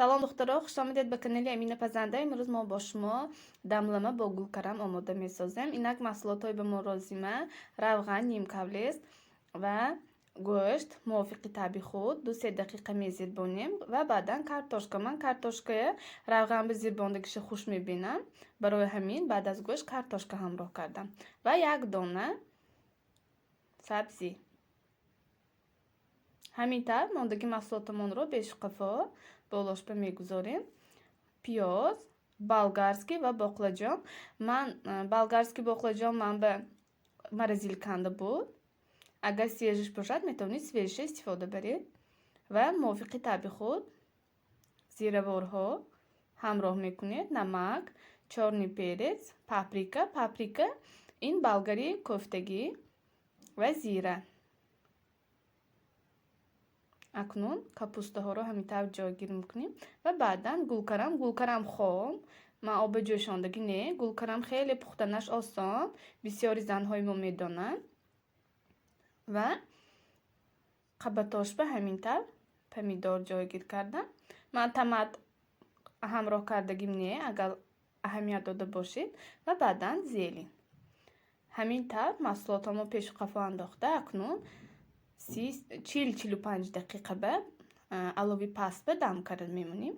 Салом, духтаро, хушомадед ба канали Амина Пазанда. Имрӯз мо бо шумо дамлама бо гулкарам омода месозем. Инак, маҳсулотҳои ба мо лозима: равған ним кавлес ва гӯшт мувофиқи таъби худ, 2-се дақиқа мезирбонем ва баъдан картошка. Ман картошкая равған ба зирбондагиша хуш мебинам, барои ҳамин баъд аз гӯшт картошка ҳамроҳ кардам ва як дона сабзӣ. Ҳамин тавр мондаги маҳсулотамонро бешуқафо болошба мегузорем. Пиёз болгарский ва боқлаҷон. Ман болгарский боқлаҷон ман ба морозилканда буд. Агар свежий ш бошад, метавонед свежий ша истифода баред ва мувофиқи таъби худ зираворҳо ҳамроҳ мекунед: намак, чёрный перец, паприка. Паприка ин болгари кофтагӣ ва зира. Акнун капустаҳоро ҳамин тавр ҷойгир мекунем ва баъдан гулкарам. Гулкарам хом, ман оба ҷӯшондагӣ не. Гулкарам хеле пухтанаш осон, бисёри занҳои мо медонанд. Ва қабатошба ҳамин тавр помидор ҷойгир кардам. Ман томат ҳамроҳ кардагим не, агар аҳамият дода бошед. Ва баъдан зелень. Ҳамин тавр маҳсулотҳомо пешу қафо андохта, акнун 40-45 дақиқа ба алови пастба дам карда мемонем.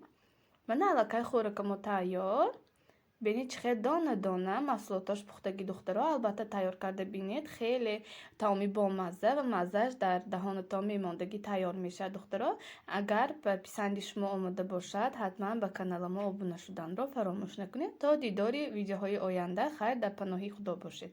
Мана, аллакай хӯрокамо тайёр. Бинед, чӣ хел дона дона маҳсулотош пухтагӣ. Духтаро, албатта, тайёр карда бинед, хеле таоми бомазза ва маззааш дар даҳонатон мемондагӣ тайёр мешавад. Духтаро, агар ба писанди шумо омода бошад, ҳатман ба каналамо обуна шуданро фаромӯш накунед. То дидори видеоҳои оянда, хайр, дар паноҳи Худо бошед.